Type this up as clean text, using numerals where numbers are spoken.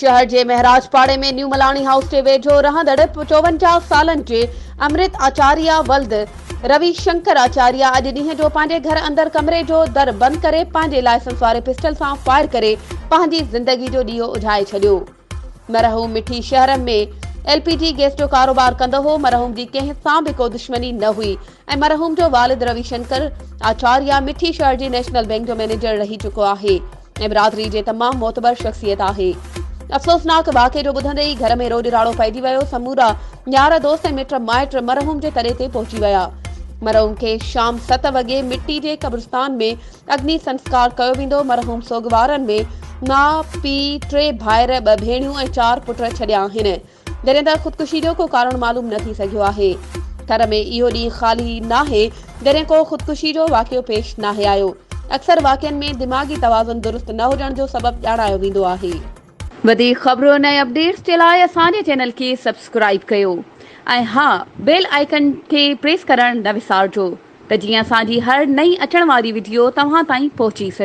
شهر جي مهراج پاڙي ۾ نيو ملاڻي هائوس جي ويجهو رهندڙ 54 سالن جي امرت آچاريا ولد روي شنڪر آچاريا اڄ ڏينهن جو پنهنجي گهر اندر ڪمري جو در بند ڪري پنهنجي لائسنس واري پسٽل سان فائر ڪري پنهنجي زندگي جو ڏيئو اجهائي ڇڏيو. مرحوم مٺي شهر ۾ ايل پي جي گئس جو ڪاروبار ڪندو هو، مرحوم جي ڪنهن سان به ڪو دشمني نه هئي ۽ مرحوم جو والد روي شنڪر آچاريا مٺي شهر جي نيشنل بئنڪ جو مئنيجر رهي چڪو آهي. ۽ برادري جي تمام معتبر شخصيت آهي. افسوسناڪ واقعي جو ٻڌندي ئي گهر ۾ روڄ راڙو پئجي ويو، سمورا يار دوست ۽ مٽ مائٽ مرحوم جي تڏي تي پهچي ويا. مرحوم کي شام ست وڳي مٽي جي قبرستان ۾ اگني سنسڪار ڪيو ويندو، مرحوم سوڳوارن ۾ ماء، پيء، ٽي ڀائر، ٻه ڀيڻيون ۽ چار پٽ ڇڏيا آهن. جڏهن ته خودڪشي جو ڪو ڪارڻ معلوم نه ٿي سگهيو آهي. ٿر ۾ اهو ڏينهن خالي ناهي جڏهن ڪو خودڪشي جو واقعو پيش ناهي آيو. اڪثر واقعن ۾ دماغي توازن درست نه هجڻ جو سبب ڄاڻايو ويندو آهي. وڌيڪ خبرن ۽ اپڊيٽس جي لاء اسان جي چينل کي سبسڪرائيب ڪيو ۽ ها بيل آئيڪن کي پريس ڪرڻ نه وسارجو ته جيئن اسان جي هر نئين اچڻ واري وڊيو توهان تائين پهچي سگهي.